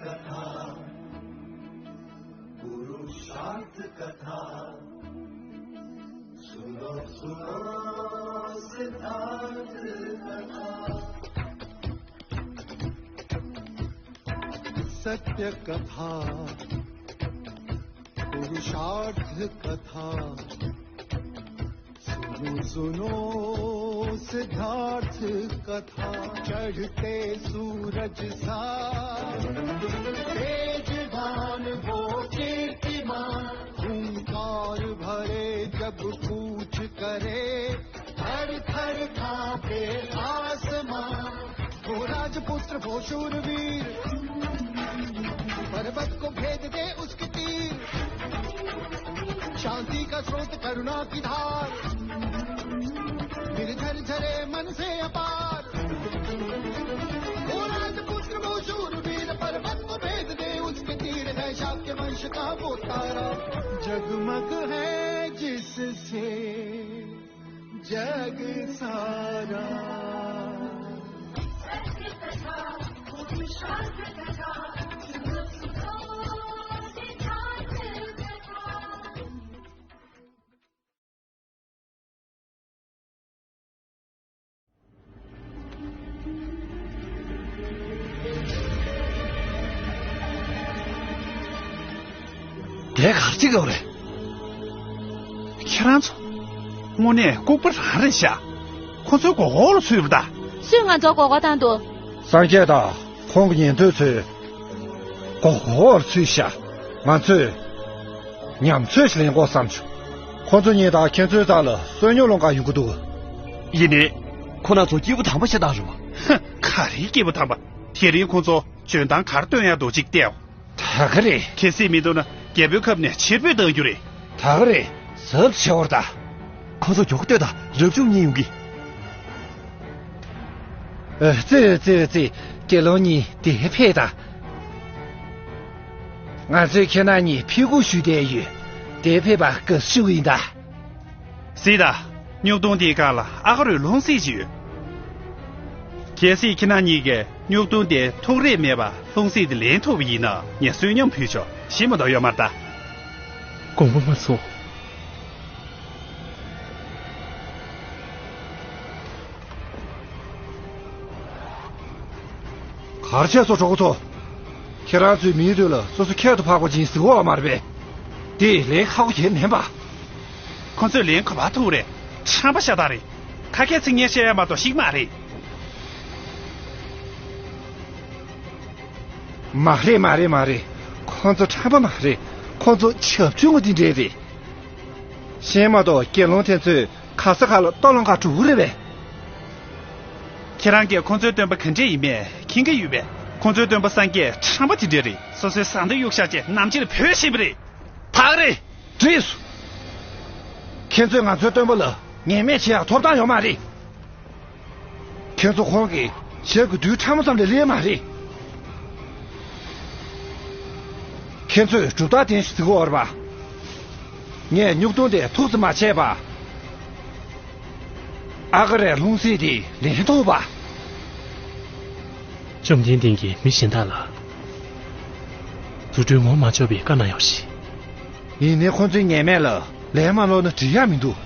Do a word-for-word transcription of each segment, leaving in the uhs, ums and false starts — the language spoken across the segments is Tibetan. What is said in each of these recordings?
कथा, पुरुषार्थ कथा, सुनो सुनो सिद्धार्थ कथा। सत्य कथा, पुरुषार्थ कथा, सुनो सुनो सिद्धार्थ कथा। चढ़ते सूरज सा तेजवान वो कीर्तिमान, हुंकार भरे जब कूच करे, थर थर कांपे आसमां। वो राजपुत्र वो शूरवीर, पर्वत को भेद दे उसके तीर। शांति का स्रोत करुणा की धार, निर्झर झरे मन से अपार। वो राजपुत्र वो शूरवीर, पर्वत को भेद दे उसके तीर। है शाक्य वंश का वो तारा, जगमग है जिससे जग सारा। དེ་ག་རེ་བྱེད་ཀྱི་ཡོད་རེད། ཁྱེད་རང་ཚོ། དངོས་གནས་ལྐུགས་པ་རང་རེད་ཤག་ཁོ་ཚོའི་མགོ་སྐོར་ལ་ཚུད་པ་ད། སུས་ང་ཚོར་མགོ་སྐོར་བཏང་འདུག་སངས་རྒྱས་དང་ཁོང་གི་ཉན་ཐོས་ཚོས་མགོ་སྐོར་ལ་ཚུད་ཤག་ང་ཚོས་ཉམས་ཚོད་ཞིག་ལེན་དགོས་བསམ་བྱུང་། ཁོ་ཚོ་གཉིས་དང་ཁྱེད་ཚོའི་རྩ་ལ་བསོད་སྙོམས་སློང་ག་ཡོང་གི་འདུག་ཡིན་ནའི། ཁོ་རང་ཚོ་སྐྱིད་པོ་དམ་པ་ཤ་སྟག་རེད་བ། ཧ། ག་རེའི་སྐྱིད་པོ་དམ་པ། དེ་རིང་ཁོ་ཚོ་འཇོན་ཐང་ག་རེ་སྟོན་ཡག་འདུག་ཅིག་བལྟས། ད་ག་རེད། གལ་སྲིད་མི་འདུག་ན་རྒྱལ་པོའི་ཁབ་ནས་ཕྱིར་འབུད་གཏང་རྒྱུ་རེད། ད་ག་རེད། ཟབ་ཆེ་བར་ད། ཁོ་ཚོ་མགྱོགས་ལྟོས་དང་རབ་བྱུང་གཉིས་ཡོང་གི། ཨ་ཙི་ཙི་ཙི། དགེ་སློང་གཉིས་དེ་ཕེབས་དང་། ང་ཚོས་ཁྱེད་རང་གཉིས་ཕེབས་སྒུག་ཞུས་བསྡད་ཡོད། དེ་ཕེབས་པ་དགའ་བསུ་ཞུ་གི་ཡིན་ད། གཟིགས་དང་། སྨྱུག་དུང་དེའི་སྒང་ལ་ཨ་ཁ་རུའི་ལྷུང་བཟེད་ཅིག་ཡོད། གལ་སྲིད་ཁྱེད་རང་གཉིས་ཀས་སྨྱུག་དུང་དེ་ཐུག་རེས་མེད་པར་ལྷུང་བཟེད་དེ་ལེན་ཐུབ་པ་ཡིན་ན་ངས་བསོད་སྙོམས་ཕུལ་ཆོག་ཞེད་མ་གཏོང་ཡོད་མ་རེད་ད། དགོངས་པ་མ་ཚོམ། གར་ཆས་སོགས་གྲོགས་པོ་ཚོ། ཁྱེད་རང་ཚོའི་མིའི་དུས་ལ་སོ་སོ་ཁྱད་དུ་འཕགས་པ་ཅིག་ཟེར་གོ་བ་མ་རེད་པས། དེ་ལས་ཁག་པོ་གལ་མིན་པ། ཁོ་ཚོས་ལེན་གོ་བ་ཐུག་རེད། ཁྲམ་པ་ཤ་སྟག་རེད། ཁ་སྐད་ཚིག་ངན་བཤད་ཡ་མ་གཏོགས་ཤེས་ཀྱི་མ་རེད། མ་རེད་མ་རེད་མ་རེད། ཁོ་ཚོ་ཁྲམ་པ་མ་རེད། ཁོ་ཚོ་བྱབ་ཆུང་ངུ་དེ་འདྲས་རེད། གཞན་མ་གཏོགས་དགེ་སློང་དེ་ཚོས་ག་ས་ག་ལ་ལྟོ་སློང་ག་འགྲོ་གི་རེད་པས། ཁྱེད་རང་གིས་ཁོ་ཚོའི་སྟོན་པ་ག་འདྲས་ཡིན་མིན་མཁྱེན་གྱི་ཡོད་པས། ཁོ་ཚོའི་སྟོན་པ་སངས་རྒྱས་ཁྲམ་པ་དེ་འདྲས་རེད། སོ་སོའི་བཟའ་ཟླ་གཡུག་བཞག་བྱས་ནམ་ཕྱེད་ལ་བུད་ཤེས་པ་རེད། ད་ག་རེད། འགྲིགས་སོང་། ཁྱེད་ཚོས་ང་ཚོའི་སྟོན་པ་ལ་ངན་སྨད་བྱེད་ཡག་ཐོབ་ཐང་ཡོད་མ་རེད། ཁྱེད་ཚོ་ཁོང་གི་ཞབས་ཀྱི་རྡུལ་ཕྲ་མོ་ཙམ་ལས་ལྷག་མ་རེད། ཁྱེད་ཚོས་གྲུབ་རྟགས་ལྡན་ཞིག་གཟིགས་དགོས་རེད་པ། ངས་སྨྱུག་དུང་དེ་ཐུགས་སུ་མ་ཆུད་པ། ཨ་ཀ་རའི་ལྷུང་བཟེད་དེ་ལེན་ཐུབ་པ། བཅོམ་ལྡན་འདས་ཀྱིས་མི་གཞན་དག་ལ་རྫུ་འཕྲུལ་ངོམས་མ་ཆོག་པའི་བཀའ་གནང་ཡོད་ཞིང་། ཡིན་ནའི་ཁོ་ཚོའི་ཉེས་མེད་ལ་ལན་མ་སློག་ན་འགྲིག་ཡག་མི་འདུག་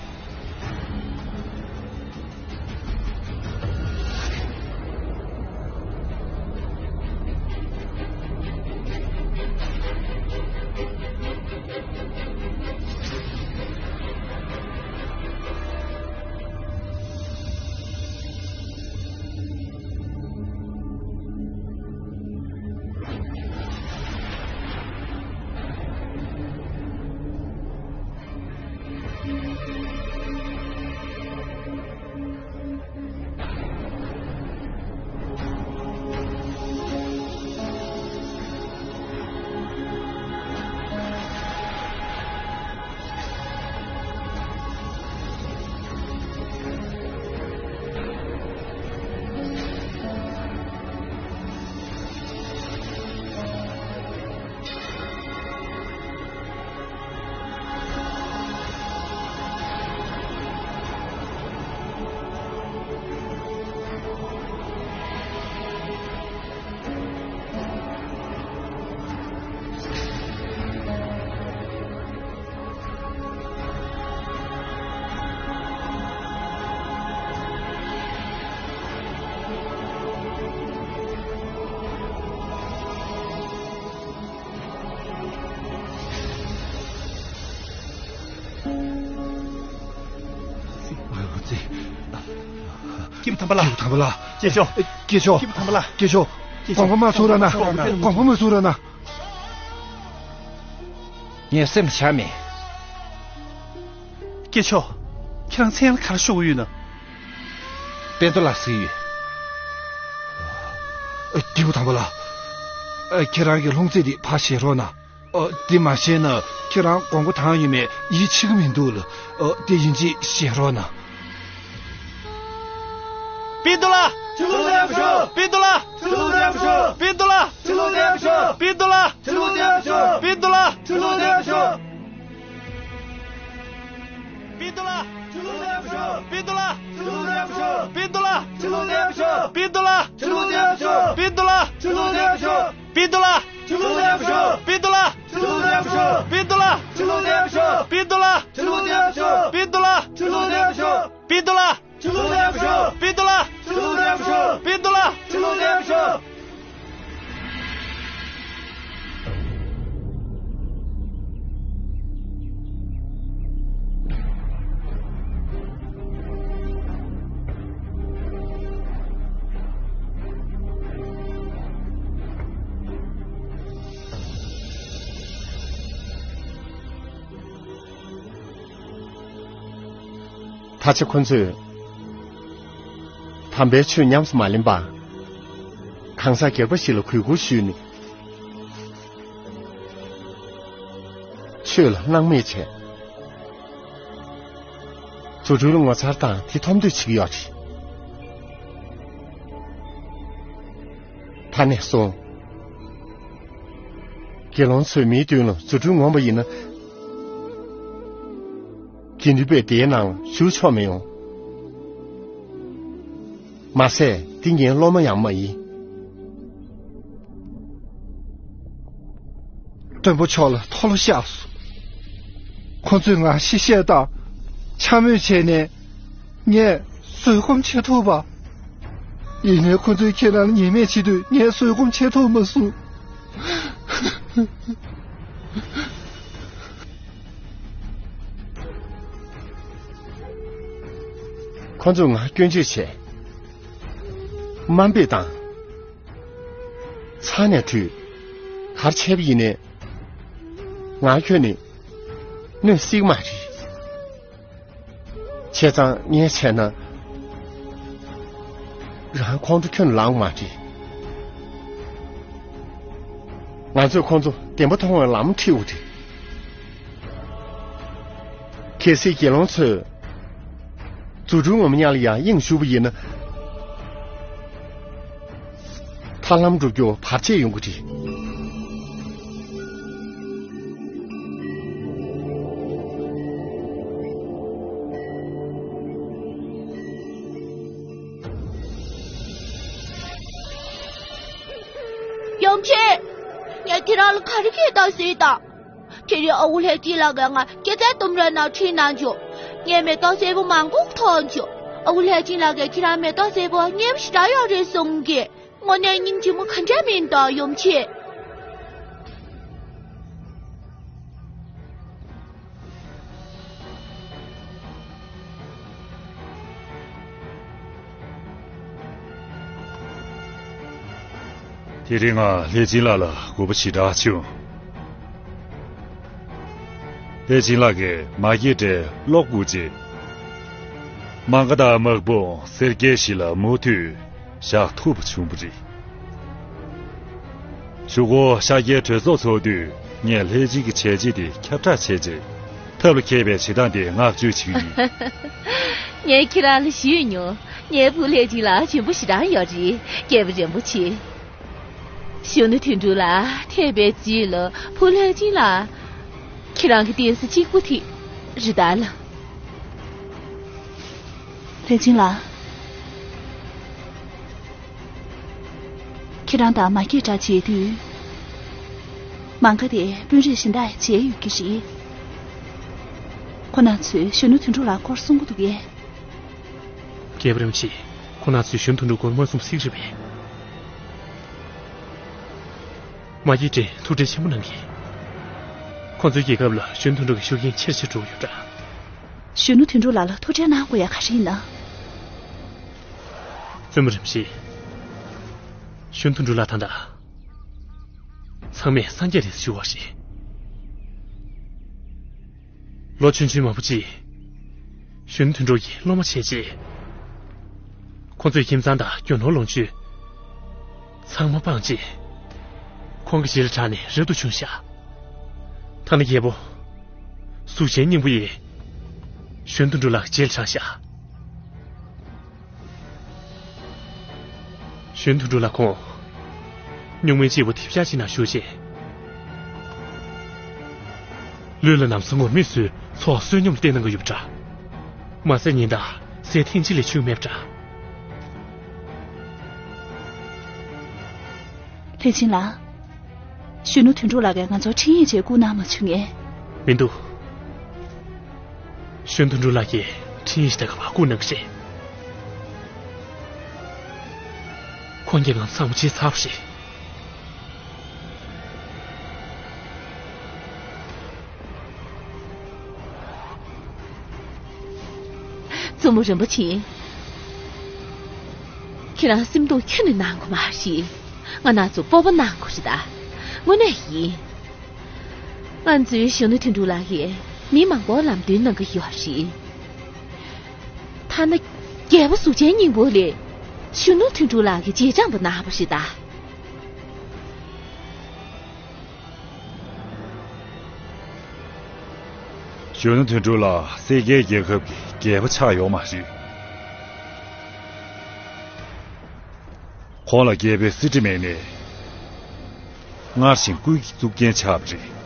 སྐྱིད་པོ་དམ་པ་ལགས། སྐྱིད་པོ་དམ་པ་ལགས། སྐྱེས་ཤོག། སྐྱེས་ཤོག། སྐྱིད་པོ་དམ་པ་ལགས། སྐྱེས་ཤོག། སྐྱིད་ཤོག། དགོངས་པ་མ་ཚོམ་རོགས་གནང་། དགོངས་པ་མ་ཚོམ་རོགས་གནང་། ངས་སེམས་ཆགས་མེད། སྐྱེས་ཤོག། ཁྱེད་རང་མཚན་ལ་ག་རེ་ཤོར་ཡོད་ན། དཔལ་རྡོར་ལགས་གཟིགས་ཡོད། ཨ། སྐྱིད་པོ་དམ་པ་ལགས། ཨ། ཁྱེད་རང་གི་ལྷུང་བཟེད་དེ་ཕར་བཞེས་རོགས་གནང་། ཨ། དེ་མ་བཞེས་ན་ཁྱེད་རང་དགོངས་པ་དྭངས་ཡོད་མེད་ཡིད་ཆེས་ཀྱི་མི་འདུག་ལགས། ཨ། དེ་ཡིན་གཅིག་བཞེས་རོགས་གནང་། དཔལ་རྡོར་ལགས། ཕྱི་ལོགས་བསྡད་པ་ཤོག། དཔལ་རྡོར་ལགས། ཕྱི་ལོགས་བསྡད་པ་ཤོག། དཔལ་རྡོར་ལགས། ཕྱི་ལོགས་བསྡད་པ་ཤོག། དཔལ་རྡོར་ལགས། ཕྱི་ལོགས་བསྡད་པ་ཤོག། དཔལ་རྡོར་ལགས། ཕྱི་ལོགས་བསྡད་པ་ཤོག། དཔལ་རྡོར་ལགས། ཕྱི་ལོགས་བསྡད་པ་ཤོག། དཔལ་རྡོར་ལགས། ཕྱི་ལོགས་བསྡད་པ་ཤོག། དཔལ་རྡོར་ལགས། ཕྱི་ལོགས་བསྡད་པ་ཤོག། དཔལ་རྡོར་ལགས། ཕྱི་ལོགས་བསྡད་པ་ཤོག། དཔལ་རྡོར་ལགས། ཕྱི་ལོགས་བསྡད་པ་ཤོག། དཔལ་རྡོར་ལགས། ཕྱི་ལོགས་བསྡད་པ་ཤོག། དཔལ་རྡོར་ལགས། ཕྱི་ལོགས་བསྡད་པ་ཤོག། དཔལ་རྡོར་ལགས། ཕྱི་ལོགས་བསྡད་པ་ཤོག། དཔལ་རྡོར་ལགས། ཕྱི་ལོགས་བསྡད་པ་ཤོག། དཔལ་རྡོར་ལགས། ཕྱི་ལོགས་བསྡད་པ་ཤོག། དཔལ་རྡོར་ལགས། ཕྱི་ལོགས་བསྡད་པ་ཤོག། དཔལ་རྡོར་ལགས། ཕྱི་ལོགས་བསྡད་པ་ཤོག། དཔལ་རྡོར་ལགས། ཕྱི་ལོགས་བསྡད་པ་ཤོག། ད་ཆ་ཁོ་ཚོས་དམ་པའི་ཆོས་ཉམས་སུ་མ་ལེན་པར། གང་ཟག་སྒེར་པ་ཞིག་ལ་གུས་བཀུར་ཞུས་ནས། ཆོས་ལ་སྣང་མེད་བྱས། རྫུ་འཕྲུལ་ངོ་མཚར་དང་དེ་མཐོང་འདོད་བྱེད་ཀྱི་ཡོད་རེད། ད་ནས་བཟུང་། དགེ་སློང་ཚོས་མིའི་མདུན་ལ་རྫུ་འཕྲུལ་ངོམས་པ་ཡིན་ན། དགེ་འདུན་པས་དེའི་ནང་ལ་ཞུགས་ཆོག་མི་ཡོང་། མ་ཟད་འདི་ངའི་སློབ་མ་ཡང་མ་ཡིན། སྟོན་པ་མཆོག་ལ་མཐོལ་ལོ་བཤགས་སོ། ཁོ་ཚོས་ང་གཤེ་བཤད་དང་འཕྱ་སྨོད་བྱས་ནས་ངས་བཟོད་སྒོམ་བྱེད་ཐུབ་པ། ཡིན་ནའི་ཁོ་ཚོས་ཁྱེད་རང་ལ་ཉེས་མེད་བྱེད་དུས་ངས་བཟོད་སྒོམ་བྱེད་ཐུབ་མ་སོང་། ཁོ་ཚོས་ང་སྐྱོན་བརྗོད་བྱས། དམའ་འབེབས་བཏང་། ཚ་ནས་དྲུད། གར་བྱས་པ་ཡིན་ནའི། ང་ཁྱོན་ནས་གནོད་སྲིད་མ་རེད། བྱས་ཙང་ངས་བྱས་ན། རང་ཁོང་ཁྲོ་ཁྱོན་ལངས་མ་རེད། ང་ཚོས་ཁོང་ཚོ་བདེན་པ་མཐོང་བའི་ལམ་ཁྲིད་དགོས་རེད། གལ་སྲིད་དགེ་སློང་ཚོས་རྫུ་འཕྲུལ་ངོམ་ཉག་ལ་ཡང་དབྱིངས་ཞུགས་པ་ཡིན་ན། ཐར་ལམ་སྒྲུབ་རྒྱུར་བར་ཆད་ཡོང་གི་རེད། ཡུམ་ཆེན། ངས་ཁྱེད་རང་ལ་ག་རེ་བྱེད་དམ་ཟེར་དང་། དེ་རིང་ཨ་ཁུ་ལྷས་སྦྱིན་ལགས་ཀྱིས་ང་སྐྱེད་ཚལ་ལྟུམ་རའི་ནང་ཁྲིད་གནང་བྱུང་། ངས་མེ་ཏོག་སེར་པོ་མང་པོ་འཐུང་བྱུང་། ཨ་ཁུ་ལྷས་སྦྱིན་ལགས་ཀྱིས་ཁྱེད་རང་མེ་ཏོག་སེར་པོ་མཉེས་པོ་ཞེ་དྲག་ཡོད་རེད་གསུང་གི། དངོས་གནས་སྙིང་རྗེ་མོ་ག་འདྲ་མིན་དང་ཡུམ་ཆེན། དེ་རིང་ང་ལྷས་སྦྱིན་ལགས་ལ་དགོས་པ་ཞེ་དྲག་བྱུང་། ལྷས་སྦྱིན་ལགས་ཀྱིས་མ་སྐྱེས་དགྲའི་གློག་བསྐུར་རྗེས། མ་མགར་དང་དམག་དཔུང་སེར་སྐྱའི་གཞི་ལ་མུ་མཐུད་བཞག་ཐུབ་པ་བྱུང་བ་རེད། གཞུག་གུ་ཤཱཀྱའི་གྲོས་ཚོགས་ཚོགས་དུས་ངས་ལྷས་སྦྱིན་གྱི་བྱས་རྗེས་དེ་ཁྱབ་བསྒྲགས་བྱས་རྗེས་ཐབས་ལ་མཁས་པའི་བྱེད་སྟངས་དེ་བསྔགས་བརྗོད་བྱེད་ཀྱི་ཡིན། ངས་ཁྱེད་རང་ལ་ཞུས་མྱོང་། ངའི་བུ་ལྷས་སྦྱིན་ལགས་འཇོན་པོ་ཞེ་དྲག་ཡོད་རེད། སྐྱེས་པ་རིན་པོ་ཆེ། གཞོན་ནུ་དོན་གྲུབ་ལགས་ཐེག་པའི་རྩིས་ལ་བུ་ལྷས་སྦྱིན་ལགས། ཁྱེད་རང་གི་བསྟེན་ས་གཅིག་པུ་དེ་རེད་ད་ལགས། ལྷས་སྦྱིན་ལགས། ཁྱེད་རང་དང་མ་སྐྱེས་དགྲ་མཇལ་དུས། མ་མགར་དེ་དཔོན་རིགས་གཞན་དག་མཇལ་ཡོད་ཀྱི་རེད། ཁོ་རང་ཚོས་གཞོན་ནུ་དོན་གྲུབ་ལགས་སྐོར་གསུང་གི་འདུག་གས། རྒྱལ་པོ་རིན་པོ་ཆེ། ཁོ་རང་ཚོས་གཞོན་དོན་གྲུབ་སྐོར་མ་གསུངས་སྲིད་རེད་པས། མ་སྐྱེས་དགྲས་ཐུགས་ཁྲལ་ཆེན་པོ་གནང་གི། ཁོ་ཚོའི་རྒྱལ་ཁབ་ལ་གཞོན་དོན་གྲུབ་ཀྱི་ཤུགས་རྐྱེན་ཆེ་རུ་ཕྱིན་འགྲོ་གི་ཡོད་འདྲ། གཞོན་ནུ་དོན་གྲུབ་ལགས་ལ་ཐུགས་ཁྲལ་གནང་དགོས་ཡ་ག་རེ་ཡིན་ན། བཙུན་མོ་རིན་པོ་ཆེ། གཞོན་དོན་གྲུབ་ལགས་ད་ལྟ་ཚང་མས་སངས་རྒྱས་རེད་ཞུ་བ་རེད། ལོ་ཆུང་ཆུང་མང་པོ་ཅིག་གཞོན་དོན་གྲུབ་ཀྱི་སློབ་མ་བྱས་རྗེས། ཁོང་ཚོས་ཁྱིམ་ཚང་དང་རྒྱུ་ནོར་ལོངས་སྤྱོད་ཚང་མ་སྤངས་རྗེས། ཁོང་གི་རྗེས་ལ་འབྲངས་ནས་རབ་ཏུ་བྱུང་ཤག་ཐ་ན་རྒྱལ་པོ་གཟུགས་ཅན་སྙིང་པོ་ཡིས་གཞོན་དོན་གྲུབ་ལགས་རྗེས་ལ་འབྲངས་ཤག་གཞོན་དོན་གྲུབ་ལགས་ཁོང་སྨྱུག་མའི་སྤྱིལ་བུ་ཐེབས་ཆག་ཅིག་ནང་ཞུགས་རྗེས། ལུས་ལ་ན་ཚ་ངུར་སྨྲིག་བཟོས། ཚོགས་བསོད་སྙོམས་ལ་བརྟེན་གནང་གི་ཡོད་པ་འདྲ། མ་ཟད་ཉིན་ལྟར་ཟས་ཐེངས་གཅིག་ལས་ཆུང་མེད་པ་འདྲ། ལྷས་བྱིན་ལགས། གཞོན་ནུ་དོན་གྲུབ་ལགས་ཀྱིས་ང་ཚོར་འཕྲིན་ཡིག་ཅིག་བསྐུར་གནང་མ་བྱུང་ངས། མི་འདུག་གཞོན་དོན་གྲུབ་ལགས་ཀྱིས་འཕྲིན་ཡིག་ཞིག་ད་ག་བར་བསྐུར་གནང་གི་རེད། ཁོང་གིས་ང་ཚང་མ་བྱས་ཚར་བ་རེད། བཙུན་མོ་རིན་པོ་ཆེ། ཁྱེད་རང་སེམས་སྡུག་ཁྱོན་ནས་གནང་དགོས་མ་རེད། ང་རང་ཚོ་སྤོབས་པ་གནང་དགོས་རེད་ད། དངོས་གནས་ཡིན། ང་ཚོའི་གཞོན་ནུ་དོན་གྲུབ་ལགས་ཀྱིས་མི་མང་པོར་ལམ་སྟོན་གནང་གི་ཡོད་རེད། ཐ་ན་རྒྱལ་པོ་གཟུགས་ཅན་སྙིང་པོ་ལས་གཞོན་ནུ་དོན་གྲུབ་ལགས་ཀྱིས་རྗེས་འབྲང་དུ་གནང་བ་རེད་ད། གཞོན་ནུ་དོན་གྲུབ་ལགས་སེར་སྐྱའི་རྒྱལ་ཁབ་ཀྱི་རྒྱལ་པོ་ཆགས་ཡོད་མ་རེད། ཁོང་ལ་རྒྱལ་པོའི་གསེར་ཁྲི་མེད་ནས་སྔར་བཞིན་སྐུ་ཡི་གཙུག་རྒྱན་ཆགས་པ་རེད།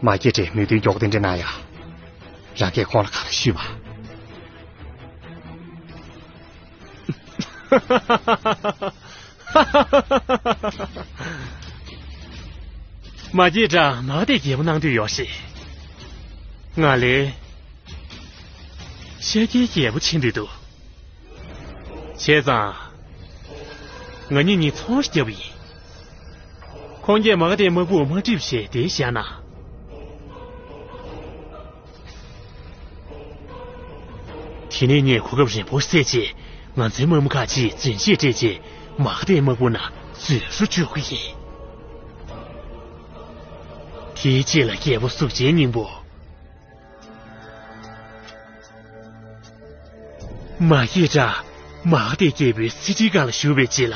མ་སྐྱེས་དགྲས་མོས་མཐུན་མགྱོགས་གཏན་འདྲེན་གནང་ཡ། རང་གིས་ཁོང་ལ་ག་རེ་ཞུས་པ། མ་སྐྱེས་དགྲ་མ་དེ་རྒྱལ་པོ་གནང་འདོད་ཡོད་ཞེས། ང་ལས་ཤཱཀྱའི་རྒྱལ་པོ་བྱེད་འདོད་འདུག་བྱས་ཙང་། ང་གཉིས་གཉིས་ཚོང་རེ་བརྒྱབ་པ་ཡིན། ཁོང་གིས་མ་ག་དྷའི་དམག་དཔུང་དམག་འཁྲུག་བྱས་དེ་བཞག་ན། དེ་ནས་ངས་གོ་སྐབས་རིང་པོ་བསད་རྗེས་ང་ཚོའི་དམག་མི་ཁག་ཅིག་རྫུན་བཤད་སྤྲད་རྗེས་མ་ག་དྷའི་དམག་དཔུང་ནང་འཛུལ་རུ་འཇུག་གི་ཡིན། དེའི་རྗེས་ལ་རྒྱལ་པོ་གཟུགས་ཅན་སྙིང་པོ། མ་སྐྱེས་དགྲ་མ་ག་དྷའི་རྒྱལ་པོའི་གསེར་ཁྲིའི་སྒང་ལ་ཞུགས་པའི་རྗེས་ལ།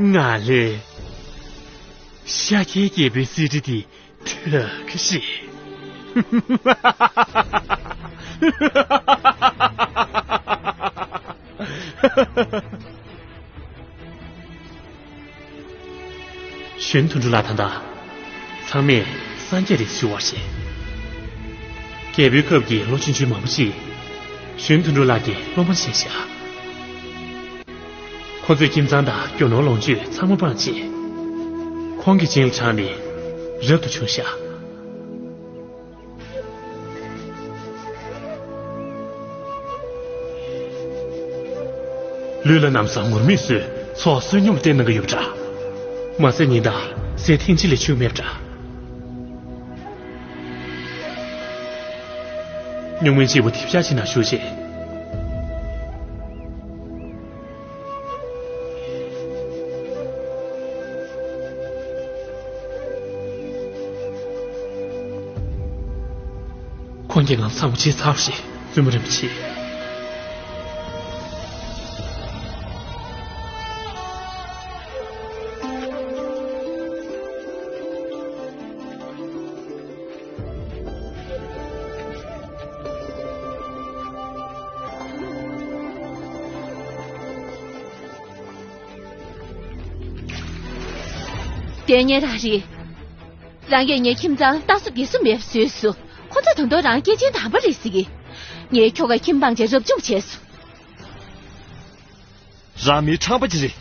ང་ལས་ཤཱཀྱའི་རྒྱལ་པོའི་གསེར་ཁྲི་དེ་འཕྲོག་གི་རེད། གཞོན་དོན་གྲུབ་ལགས་ད་ལྟ་ཚང་མས་སངས་རྒྱས་རེད་ཞུ་བ་རེད། རྒྱལ་པོའི་སྐབས་ཀྱི་ལོ་ཆུང་ཆུང་མང་པོ་ཅིག་གཞོན་དོན་གྲུབ་ལགས་ཀྱི་སློབ་མ་བྱས་ཤག་ཁོ་ཚོས་ཁྱིམ་ཚང་དང་རྒྱུ་ནོར་ལོངས་སྤྱོད་ཚང་མ་སྤངས་རྗེས། ཁོང་གི་རྗེས་ལ་འབྲངས་ནས་རབ་ཏུ་བྱུང་ཤག་ལུས་ལ་ན་ཚ་ངུར་སྨྲིག་བཟོས། ཚོགས་བསོད་སྙོམས་བསྟེན་གནང་གི་ཡོད་པ་འདྲ། མ་ཟད་ཉིན་ལྟར་ཟས་ཐེངས་གཅིག་ལས་ཆུང་མེད་པ་འདྲ། སྨྱུག་མའི་སྤྱིལ་བུ་ཐེབས་ཆག་ཅིག་ནང་ཞུགས་རྗེས། ཁོང་གིས་ང་ཚང་མ་བྱས་ཚར་བ་རེད། བཙུན་མོ་རིན་པོ་ཆེ། དེ་ངའི་རང་རེད། རང་གིས་ངའི་ཁྱིམ་ཚང་ལྟ་སོ་དགེ་སོ་མེད་པ་བཟོས་སོང་། ཁོ་ཚོས་ད་དུང་རང་སྐྱེས་ཆེན་དམ་པ་རེད་ཟེར་གི། ངས་ཁྱོ་ག་ཁྱིམ་སྤངས་བྱས་རབ་བྱུང་བྱས་སོང་། རང་མིའི་ཁྲམ་པ་ཅིག་རེད།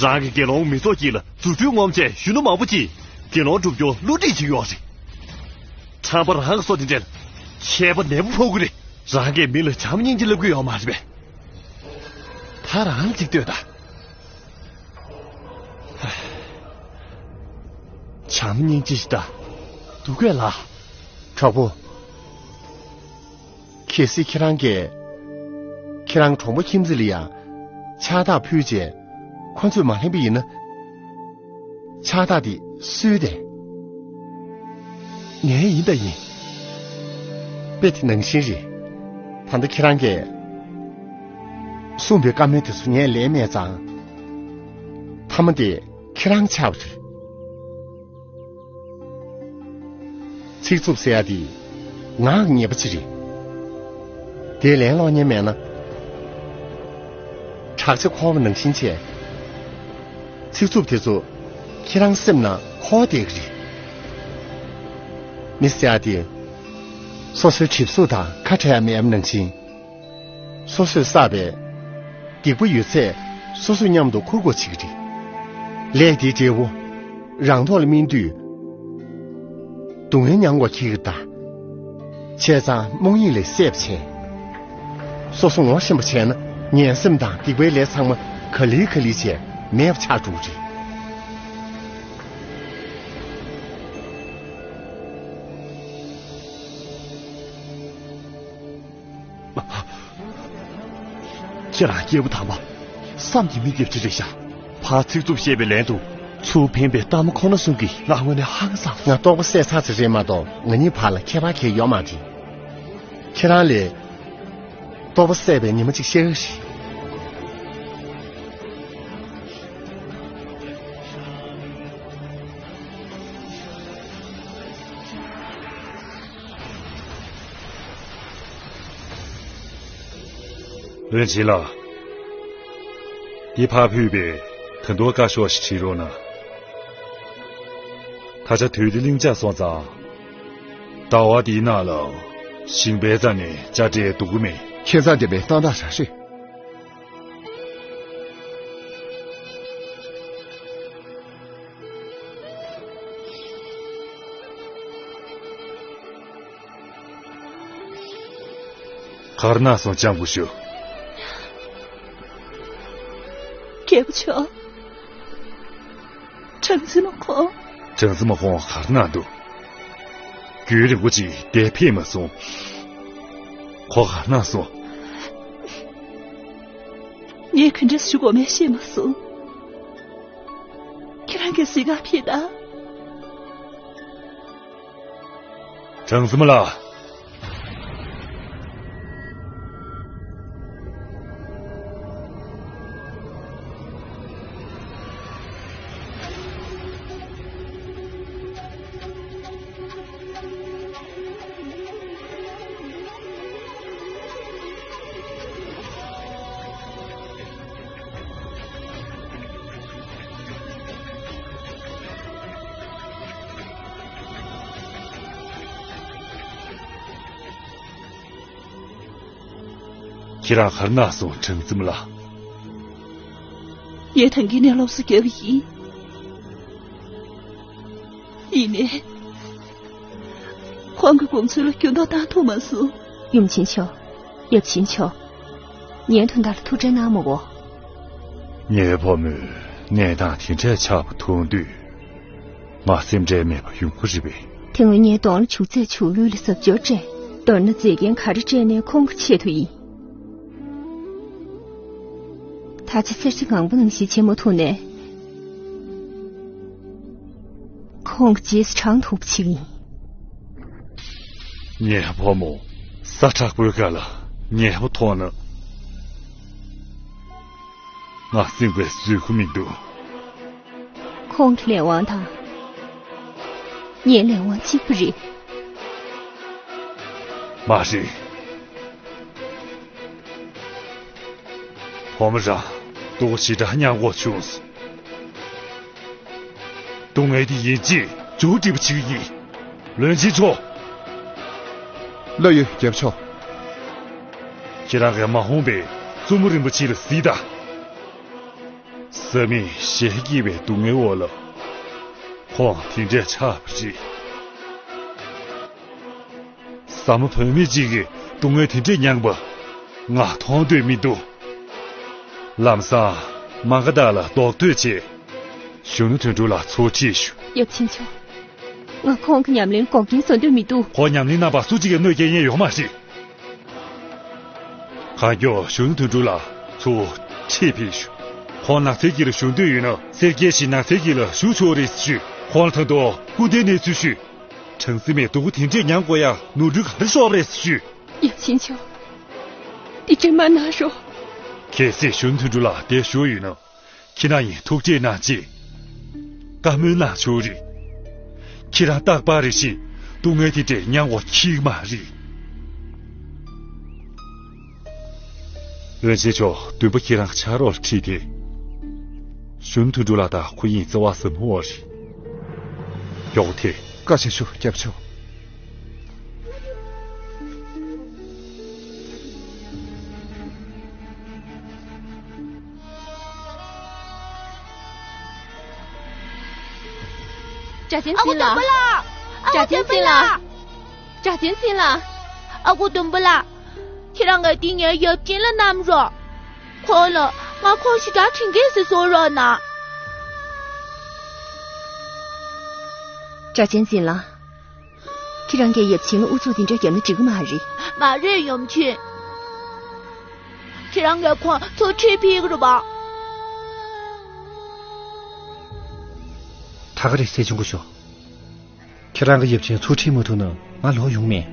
རང་གི་དགེ་སློང་མི་ཚོགས་དཀྱིལ་ལ་རྫུ་འཕྲུལ་ངོམ་བྱས་གཞོན་ནུ་མང་པོ་ཅིག་དགེ་སློང་སྒྲུབ་རྒྱུར་བསླུ་བྲིད་བྱེད་ཀྱི་ཡོད་རེད། ཁྲམ་པ་རང་གི་སྲོག་དེ་འདྲ་ཁྱད་པར་ནན་པོ་ཕོག་གི་རེད། རང་གིས་མི་ལ་བྱམས་སྙིང་རྗེ་ལབ་ཀྱི་ཡོད་མ་རེད་པས། ད་རང་ལ་ཅིག་ལྟོས་དང་། བྱམས་སྙིང་རྗེ་ཞིག་ད་འདུག་གས་ལགས། གྲོགས་པོ། གལ་སྲིད་ཁྱེད་རང་གིས་ཁྱེད་རང་གྲོགས་པོ་ཁྱིམ་མཚེས་ལ་ཡང་ཕྱག་རྟགས་ཕུལ་རྗེས་ཁོ་ཚོས་མ་ལེན་པ་ཡིན་ན། ཕྱག་རྟགས་དེ་སུའི་དེ། ངའི་ཡིན་ད་ཡིན། དཔེ་དེ་ནང་བཞིན་རེད། ད་ལྟ་ཁྱེད་རང་གིས་གསུངས་པའི་བཀའ་མོལ་དེ་ཚོ་ངས་ལེན་མེད་ཙང་། མཐའ་མ་དེ་ཁྱེད་རང་ཆགས་པ་རེད། ཚིག་རྩུབ་ཟེར་ཡ་དེ་ངག་གི་ཉེས་པ་ཅིག་རེད། དེ་ལན་སློག་མཁན་མེད་ན། བྲག་ཅ་འཁོར་བ་ནང་བཞིན་བྱས། ཚིག་རྩུབ་དེ་ཚོ་ཁྱེད་རང་སེམས་ནང་འཁོར་བསྡད་ཀྱི་རེད། མི་ཟེར་ཡ་དེ་སོ་སོའི་གྲིབ་གཟུགས་དང་ཁ་བྲལ་ཡ་མེད་པ་ནང་བཞིན། སོ་སོས་བསགས་པའི་སྡིག་པ་ཡོད་ཚད་སོ་སོས་མཉམ་དུ་འཁུར་དགོས་བྱེད་ཀྱི་རེད། ལས་དེའི་འབྲས་བུ་རང་ཐོག་ལ་སྨིན་དུས། སྡུག་བསྔལ་མྱང་དགོས་འཁེལ་གྱི་གདའ། བྱས་ཙང་རྨོངས་གཡེང་ལས་སད་པ་བྱས། སོ་སོ་ངོ་ཤེས་པ་བྱས་ན་ངན་སེམས་དང་སྡིག་པའི་ལས་ཚང་མ་ག་ལེ་ག་ལེ་བྱས་མེད་པ་ཆགས་འགྲོ་གི་རེད། ཁྱེད་རང་སྐྱེས་བུ་དམ་པ། བསམ་གྱིས་མི་ཁྱབ་ཅིག་རེད་ཤག་ཕར་ཚིག་རྩུབ་བཤད་པའི་ལན་དུ། ཚུར་ཕན་པའི་གཏམ་ཁོ་ན་གསུང་གིས་ང་དངོས་གནས་ཧང་སངས་སོང་། ང་རྟོགས་པ་སད་ཚར་ཚར་རེད་མ་གཏོགས་ང་གཉིས་བར་ལ་ཁྱད་པར་གང་ཡོད་མ་རེད། ཁྱེད་རང་ལས་རྟོགས་པ་སད་པའི་ཉི་མ་གཅིག་ཤར་གི་རེད། བློན་ཆེན་ལགས། འདི་ཕར་ཕུད་པའི་ད་དུང་བཀའ་ཤོག་ཞིག་བྲིས་རོགས་གནང་། ད་ཆ་དུས་འདི་གླིང་ཆགས་སོང་ཙང་། ཟླ་བ་འདིའི་ནང་ལ་ཞིང་པའི་རྩ་ནས་དཔྱ་ཁྲལ་བསྡུ་གི་མེད། ཁྱད་མཚར་ལྡན་པའི་གཏམ་དག་རང་རེད། ག་རེ་གནང་སོང་། ལྕམ་སྐུ་ཞབས། རྒྱལ་པོ་མཆོག་གྲངས་འཛིན་མ་ཁོང་། གྲངས་འཛིན་མ་ཁོང་ག་རེ་གནང་འདུག་རྒྱུན་རིང་པོ་ཅིག་བསྡད་ཕེབས་མ་སོང་། ཁོ་ག་རེ་གནང་སོང་། ངས་ག་འདྲས་ཞུ་དགོས་མེད་ཤེས་མ་སོང་། ཁྱེད་རང་གིས་གཟིགས་ག་ཕེབས་དང་། གྲངས་འཛིན་མ་ལགས། ཁྱེད་རང་ག་རེ་གནང་སོང་། གྲངས་འཛིན་མ་ལགས། ངས་ཐང་གི་ནས་སློབ་གསོ་བརྒྱབ་པ་ཡིན། ཡིན་ནའི། ཁོང་གི་དགོངས་ཚུལ་ལ་འགྱུར་ལྡོག་བཏང་ཐུབ་མ་སོང་། ཡབ་ཆེན་མཆོག་ཡབ་ཆེན་མཆོག་ངའི་དོན་དག་ལ་ཐུགས་ཁྲལ་གནང་མ་དགོས། ངའི་བུ་མོས་གནས་སྟངས་དེ་འདྲ་ཆགས་པ་མཐོང་དུས། ང་སེམས་ཁྲལ་མེད་པ་ཡོང་གི་རེད་པས། དེ་སྔོན་ངས་གདོང་ལ་བྱུག་རྫས་བྱུག་ལུགས་ལ་གཟབ་སྦྱོར་སྤྲད། མདོར་ན་མཛེས་རྒྱན་ག་རེ་སྤྲད་ནའི་ཁོང་གི་ཆེད་དུ་ཡིན། ད་ཆ་གསེར་གྱི་ངང་པ་ནང་བཞིན་བྱེད་མ་ཐུབ་ནའི། ཁོང་གི་རྗེས་སུ་འབྲང་ཐུབ་པ་བྱེད་ཀྱི་ཡིན། ངའི་བུ་མོ་ས་དྲག་པོའི་སྒང་ལ་ངའི་བུ་མཐོང་ན། ང་སེམས་པ་བཟོད་ཀྱི་མི་འདུག་ཁོང་གི་ལས་དབང་དང་ངའི་ལས་དབང་གཅིག་པ་རེད། མ་རེད། བུ་མོ་རང་སྡུག་ཞེ་དྲག་མྱངས་དགོས་བྱུང་སོང་། སྡུག་བསྔལ་འདི་ཡིན་གཅིག་མཇུག་སྒྲིལ་བ་བྱེད་ཀྱི་ཡིན། བློན་ཆེན་མཆོག་སླར་ཡང་རྒྱལ་པོ་མཆོག་ཁྱེད་རང་གིས་མ་འོངས་པའི་བཙུན་མོ་རིན་པོ་ཆེ་ལ་གཟིགས་དང་། བཟའ་མི་ཞལ་སྐྱེས་པའི་སྡུག་བསྔལ་འོག་ལ་ཁོང་དེ་འདྲས་ཆགས་པ་རེད། བཟའ་མ་བུད་མེད་ཅིག་གིས་ སྡུག་བསྔལ་དེ་འདྲས་མྱངས་པ་ང་མཐོང་འདོད་མི་འདུག་ལམ་སང་མ་ག་དག་ལ་རྡོག་ཐོས་བྱས། གཞོན་ནུ་དོན་གྲུབ་ལ་ཚུར་ཁྲིད་ཞུ། ཡབ་ཆེན་མཆོག་ང་ཁོང་གི་ཉམས་ལེན་འགོག་རྐྱེན་བཟོ་འདོད་མི་འདུག་ཁོང་ཉམས་ལེན་རྣམ་པ་སུ་གཅིག་གིས་གནོད་སྐྱེལ་ཉེན་ཡོད་མ་རེད། གང་མགྱོགས་གཞོན་ནུ་དོན་གྲུབ་ལ་ཚུར་ཁྲིད་ཕེབས་ཞུ། ཁོང་ནགས་ཚལ་གྱི་ལ་བཞུགས་འདོད་ཡོད་ན་སེར་སྐྱའི་ཞིང་ནགས་ཚལ་གྱི་ལ་བཞུགས་ཆོག་རེད་ཞུ། ཁོང་ལ་ད་དུང་སྐུ་ཟླའི་གནས་ཚུལ་ཞུ། གྲངས་སེ་མེད་སྡུག་པོ་དེ་འདྲས་མྱངས་དགོས་ཡ་ནོར་འཁྲུལ་ག་རེ་ཤོར་རེད་ཞུ། ཡབ་ཆེན་མཆོག་འདི་དྲན་མ་གནང་རོགས། གལ་སྲིད་གཞོན་ནུ་དོན་གྲུབ་ལ་དེ་ཞུ་ཡོད་ན། ཁྱེད་རང་ཡིན་ཐུགས་རྗེ་གནང་ཅིག་བཀའ་མོལ་གནང་ཆོག་རེད། ཁྱེད་རང་རྟག་པར་རེ་བཞིན་སྡུག་བསྔལ་དེ་འདྲས་མྱངས་དགོས་ཀྱི་མ་རེད། འོན་ཆེན་མཆོག་འདུན་པ་ཁྱེད་རང་ཕྱག་རོགས་ལ་ཁྲིད་དེ། གཞོན་ནུ་དོན་གྲུབ་ལགས་དང་ཁོ་གཉིས་བརྩེ་བ་ཟབ་མོ་བ་རེད། མགྱོགས་ཐལ། བཀའ་ཆེ་ཞུ་རྒྱབ་ཆོག་གྲྭ་ཆེན་ཨ་ཁུ་འཛིན་ལགས། ཟླུམ་པོ་ལགས། ཨ་ཁུ་གྲྭ་ཆེན་འཛིན་ལགས། གྲྭ་ཆེན་འཛིན་ལགས། ཨ་ཁུ་ཟླུམ་པོ་ལགས། ཁྱེད་རང་གིས་འདི་ངའི་ཡབ་ཆེན་ལ་བསྣམས་རོགས། ཁོང་ལ་ང་ཁོང་ཞེ་དྲག་དྲན་གྱི་ཟེར་གསུང་རོགས་གནང་། གྲྭ་ཆེན་འཛིན་ལགས། ཁྱེད་རང་གིས་ཡབ་ཆེན་ལ་ཨུ་ཚུགས་འདི་འདྲ་བརྒྱབ་ན་འགྲིག་གི་མ་རེད། མ་རེད་ཡབ་ཆེན། ཁྱེད་རང་གིས་ཁོང་ཚུར་ཁྲིད་ཕེབས་ཀྱི་རེད་པ། ད་ག་རེད་སྲས་ཆུང་སྐུ་ཞབས། ཁྱེད་རང་གི་ཡབ་ཆེན་ཚུར་ཁྲིད་མ་ཐུབ་ན་ང་ལོག་ཡོང་མེད།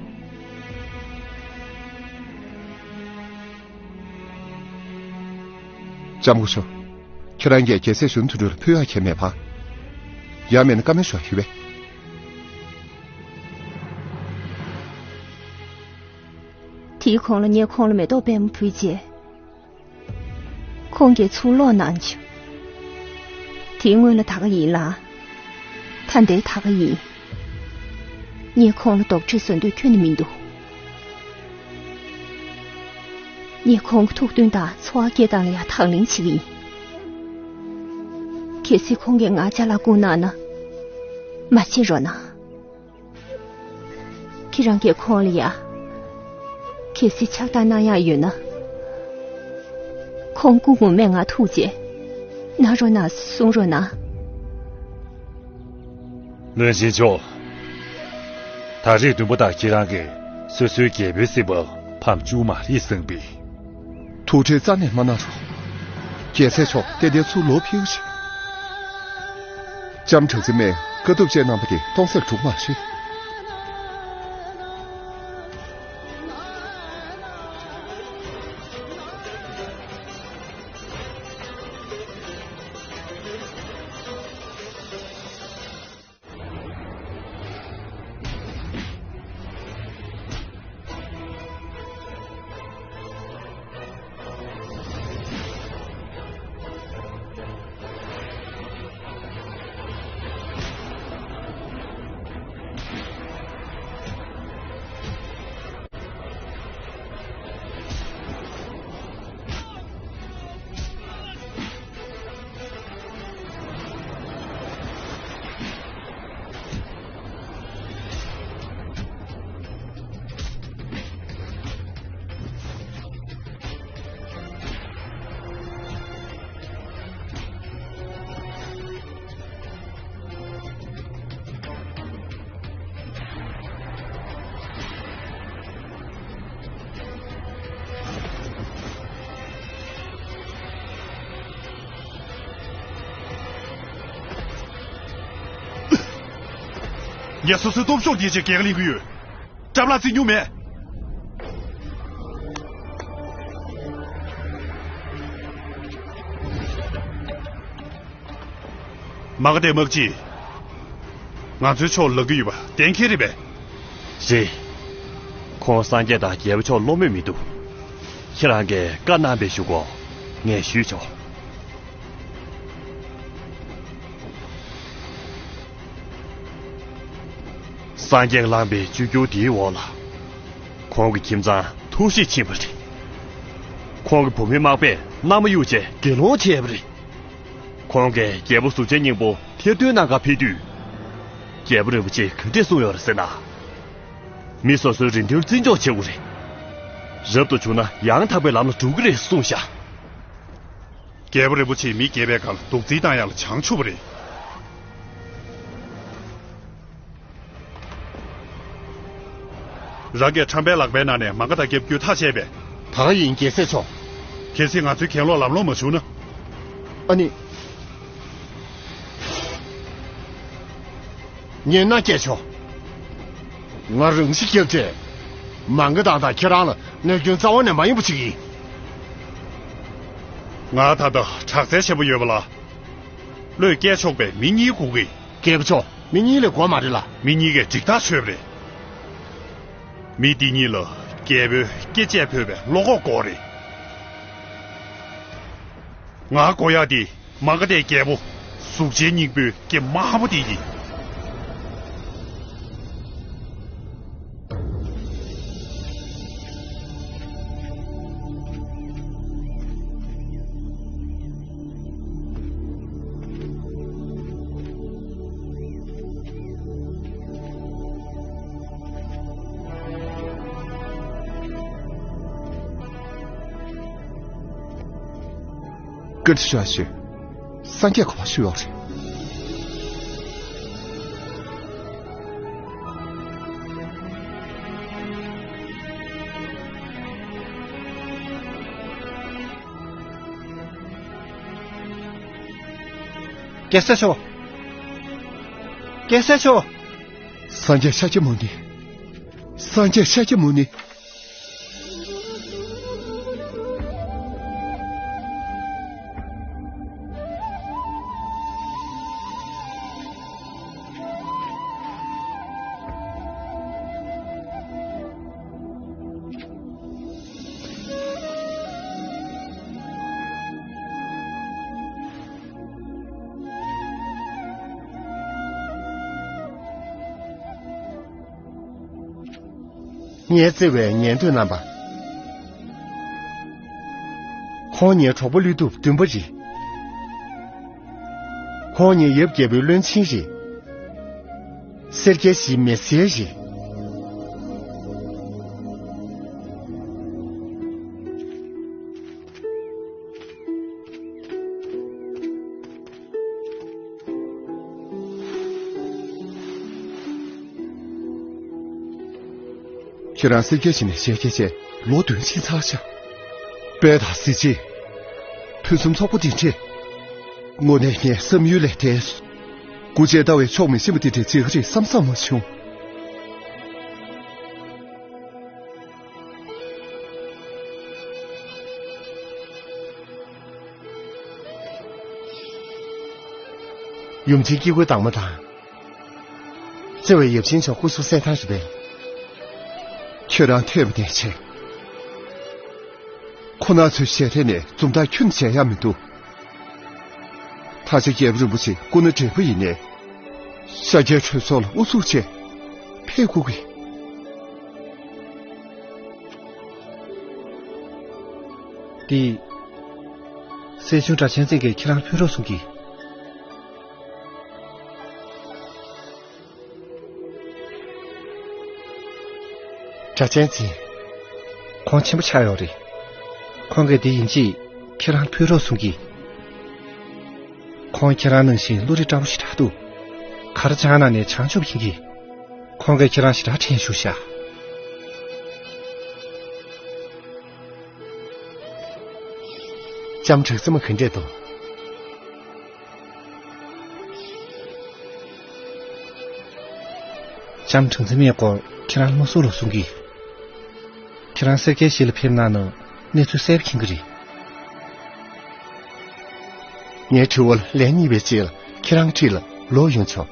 ལྕམ་སྐུ་ཞབས། ཁྱེད་རང་གིས་རྒྱལ་སྲས་གཞོན་ནུ་དོན་གྲུབ་ལ་ཕུལ་ཡག་གང་ཡང་མེད་པ། ཡང་མེད་ན་བཀའ་མོལ་ཞུ་ཡ་ཞུས་པས། དེའི་གོང་ལ་ངས་ཁོང་ལ་མེ་ཏོག་པད་མོ་ཕུལ་རྗེས། ཁོང་གིས་ཚུར་སློག་གནང་བྱུང་། དེའི་སྔོན་ལ་ད་ག་ཡིན་ལ། ད་ལྟའི་ད་ག་ཡིན། ངས་ཁོང་ལ་རྡོག་ཁྲེས་བཟོ་འདོད་ཁྱོན་ནས་མི་འདུག་ངས་ཁོང་གི་ཐུགས་མཐུན་དང་འཚོ་བ་སྐྱེལ་སྟངས་ལ་ཡང་དང་ལེན་བྱེད་ཀྱི་ཡིན། གལ་སྲིད་ཁོང་གིས་ང་ཅ་ལག་བསྐུར་གནང་ན། མ་བྱེད་རོགས་གནང་། ཁྱེད་རང་གིས་ཁོང་ལ་ཡ། གལ་སྲིད་ཕྱག་རྟགས་གནང་ཡག་ཡོད་ན། ཁོང་སྐུ་ངོ་མས་ང་ཐུག་རྗེས། གནང་རོགས་གནང་གསུང་རོགས་གནང་། བློན་ཆེན་མཆོག་ད་རེས་འདུན་པ་དང་ཁྱེད་རང་གིས་སོ་སོའི་རྒྱལ་པོའི་སྲིད་པ་ཕམ་བཅུག་མ་རེད་བསམ་པས། ཐུགས་ཁྲལ་རྩ་ནས་མ་གནང་རོགས། རྒྱལ་སྲས་མཆོག་ཏན་ཏན་ཚུར་ལོག་ཕེབས་ཤིག་ལྕམ་དྲག་རྩིས་མས་བཀའ་བསྡུ་བཅས་གནང་བ་དེ་སྟོང་ཟད་འགྲོ་མ་རེད། ངས་སོ་སོའི་སྟོབས་ཤུགས་ཡིན་ཕྱིར་འགན་ལེན་གྱི་ཡོད། སྐྲབ་ལག་རྩིས་མྱོང་མེད། མ་ག་དྷའི་དམག་སྤྱིས་ང་ཚོའི་ཕྱོགས་ལ་ལབ་ཀྱི་ཡོད་པ་གཏན་འཁེལ་རེད་པས། རེད། ཁོང་སངས་རྒྱས་དང་རྒྱལ་པོ་མཆོག་བློ་མོས་མི་འདུག་ཁྱེད་རང་གིས་བཀའ་གནང་པའི་གཞུག་གུ་ངས་ཞུས་ཆོག་སངས་རྒྱས་བླངས་པའི་བཅོས་བསྒྱུར་འདིའི་འོག་ལ། ཁོང་གི་ཁྱིམ་ཚང་ཐུགས་གཤིས་ཕྱིན་པ་རེད། ཁོང་གི་བུ་མོའི་དམག་དཔོན་མནའ་མ་གཡུགས་རྗེས་དགེ་སློང་བྱས་པ་རེད། ཁོང་གིས་རྒྱལ་པོ་གཟུགས་ཅན་སྙིང་པོ་ཐེར་འདོན་གནང་གར་ཕེབས་དུས། རྒྱལ་པོ་རིན་པོ་ཆེས་ག་འདྲས་གསུངས་ཡོད་རེད་ཟེར་ན། མི་སོ་སོའི་རེ་འདུན་བརྩི་འཇོག་བྱེད་དགོས་རེད། རབ་ཏུ་བྱུང་ན་ཡང་དག་པའི་ལམ་ལ་འགྲོ་གི་རེད་གསུངས་ཤག་རྒྱལ་པོ་རིན་པོ་ཆེས་མི་རྒས་པའི་སྒང་ལ་རྡོག་རྫིས་བཏང་ཡག་ལ་བྱང་ཆུབ་པ་རེད། རང་གིས་ཁྲམ་པའི་ལག་པའི་ནང་ནས་མ་ག་དང་རྒྱབ་བསྐྱུར་ཐག་བཅད་པས། ད་ག་ཡིན་རྒྱལ་སྲས་མཆོག་གལ་སྲིད་ང་ཚོའི་གྱེན་ལོག་ལམ་ལྷོང་མ་བྱུང་ན། ཨ་ནི། ངས་མནའ་སྐྱེལ་ཆོག་ང་རང་ཤི་སྐྱེལ་ཏེ། མ་ག་དང་དང་ཁྱེད་རང་ལ་གནོད་སྐྱོན་རྩ་བ་ནས་མ་ཡོང་པ་བྱེད་ཀྱི་ཡིན། ང་ད་ལྟ་དྲག་རྩལ་ཆེན་པོ་ཡོད་པ་ལ། བློས་སྐྱེལ་ཆོག་པའི་མི་གཉིས་དགོས་ཀྱི། རྒྱལ་པོ་མཆོག་མི་གཉིས་ལས་དགོས་མ་རེད་ལ། མི་གཉིས་ཀས་འགྲིག་ཐག་ཆོད་པ་རེད། མི་འདི་གཉིས་ལ་རྒྱལ་པོའི་སྐེ་བཅད་ཕོད་པའི་བློ་ཁོག་དགོས་རེད། ང་དགོས་ཡག་འདི་མ་ག་དྷའི་རྒྱལ་པོ་གཟུགས་ཅན་སྙིང་པོའི་སྐེ་དམར་པོ་འདི་ཡིན། སྐད་ཆ་བཤད་ཤོད། སངས་རྒྱས་ག་པར་བཞུགས་ཡོད་རེད། རྒྱལ་སྲས་མཆོག་རྒྱལ་སྲས་མཆོག་སངས་རྒྱས་ཤཱཀྱ་མུ་ནི། སངས་རྒྱས་ཤཱཀྱ་མུ་ནི། ངས་བརྩེ་བའི་ཉན་ཐོས་རྣམ་པ། ཁོང་ངའི་གྲོགས་པོ་ཀླུ་སྒྲུབ་བདུན་པ་རེད། ཁོང་ངའི་ཡབ་རྒྱལ་པོའི་བློན་ཆེན་རེད། སེར་སྐྱའི་གཞིས་མེ་སེར་རེད། ཁྱེད་རང་སེར་སྐྱའི་གཞིས་ནས་ཞལ་གྱེས་བྱས་ལོ་བདུན་ཕྱིན་ཚར་ཤག་དཔལ་དང་གཟི་བརྗིད། ཕུན་སུམ་ཚོགས་པ་འདི་འདྲས། དངོས་གནས་ངའི་བསམ་ཡུལ་ལས་འདས་སོང་། སྐུ་མཆེད་ལྟ་བའི་ཕྱོགས་མི་ཤེས་པ་འདི་འདྲས་མཇལ་གྱི་རེད་བསམ་བསམ་མ་བྱུང་། ཡུམ་ཆེན་སྐྱེ་དགུའི་སྡང་མ་དང་། བརྩེ་བའི་ཡབ་ཆེན་མཆོག་སྐུ་གཟུགས་གསལ་ཐང་རེད་པས། ཁྱོད་རང་ཐོས་པ་ནས་ཆེ། ཁོ་ན་ཚོའི་ཞལ་རས་ནས་འཛུམ་མདངས་ཁྱོན་མཇལ་ཡག་མི་འདུག་ད་ཆ་རྒྱལ་པོ་རིན་པོ་ཆེ་སྐུ་ན་བགྲེས་པོ་ཡིན་ནའི། ཤཱཀྱའི་གྲོས་ཚོགས་ལ་ཨུ་ཚུགས་བྱས་ཕེབས་དགོས་ཀྱི། འདི། སྲས་ཆུང་སྒྲ་གཅན་འཛིན་གྱིས་ཁྱེད་རང་ཕུལ་རོགས་གསུང་གི། སྒྲ་གཅན་འཛིན། ཁོང་ཆེན་པོ་ཆགས་ཡོད་རེད། ཁོང་གིས་འདི་ཡིན་གཅིག་ཁྱེད་རང་ཕུལ་རོགས་གསུང་གི། ཁོང་ཁྱེད་རང་ནང་བཞིན་བློ་རིག་བཀྲ་བོ་ཞེ་དྲག་འདུག་གར་སྦྱངས་ན་ནས་བྱང་ཆུབ་ཡིན་གི། ཁོང་གིས་ཁྱེད་རང་ཞེ་དྲག་དྲན་བཞུགས་ཤག་ལྕམ་གྲགས་འཛིན་མ་ག་འདྲས་འདུག་ལྕམ་གྲགས་འཛིན་མའི་སྐོར་ཁྱེད་རང་ལ་མ་གསུང་རོགས་གསུང་གི། ཁྱེད་རང་སེར་སྐྱའི་གཞིས་ལ་ཕེབས་གནང་ན་གནས་ཚུལ་གསལ་པོ་མཁྱེན་གྱི་རེད། ངའི་དྲི་བར་ལན་རྙེད་པའི་རྗེས་ལ་ཁྱེད་རང་འཁྲིས་ལ་ལོག་ཡོང་ཆོག་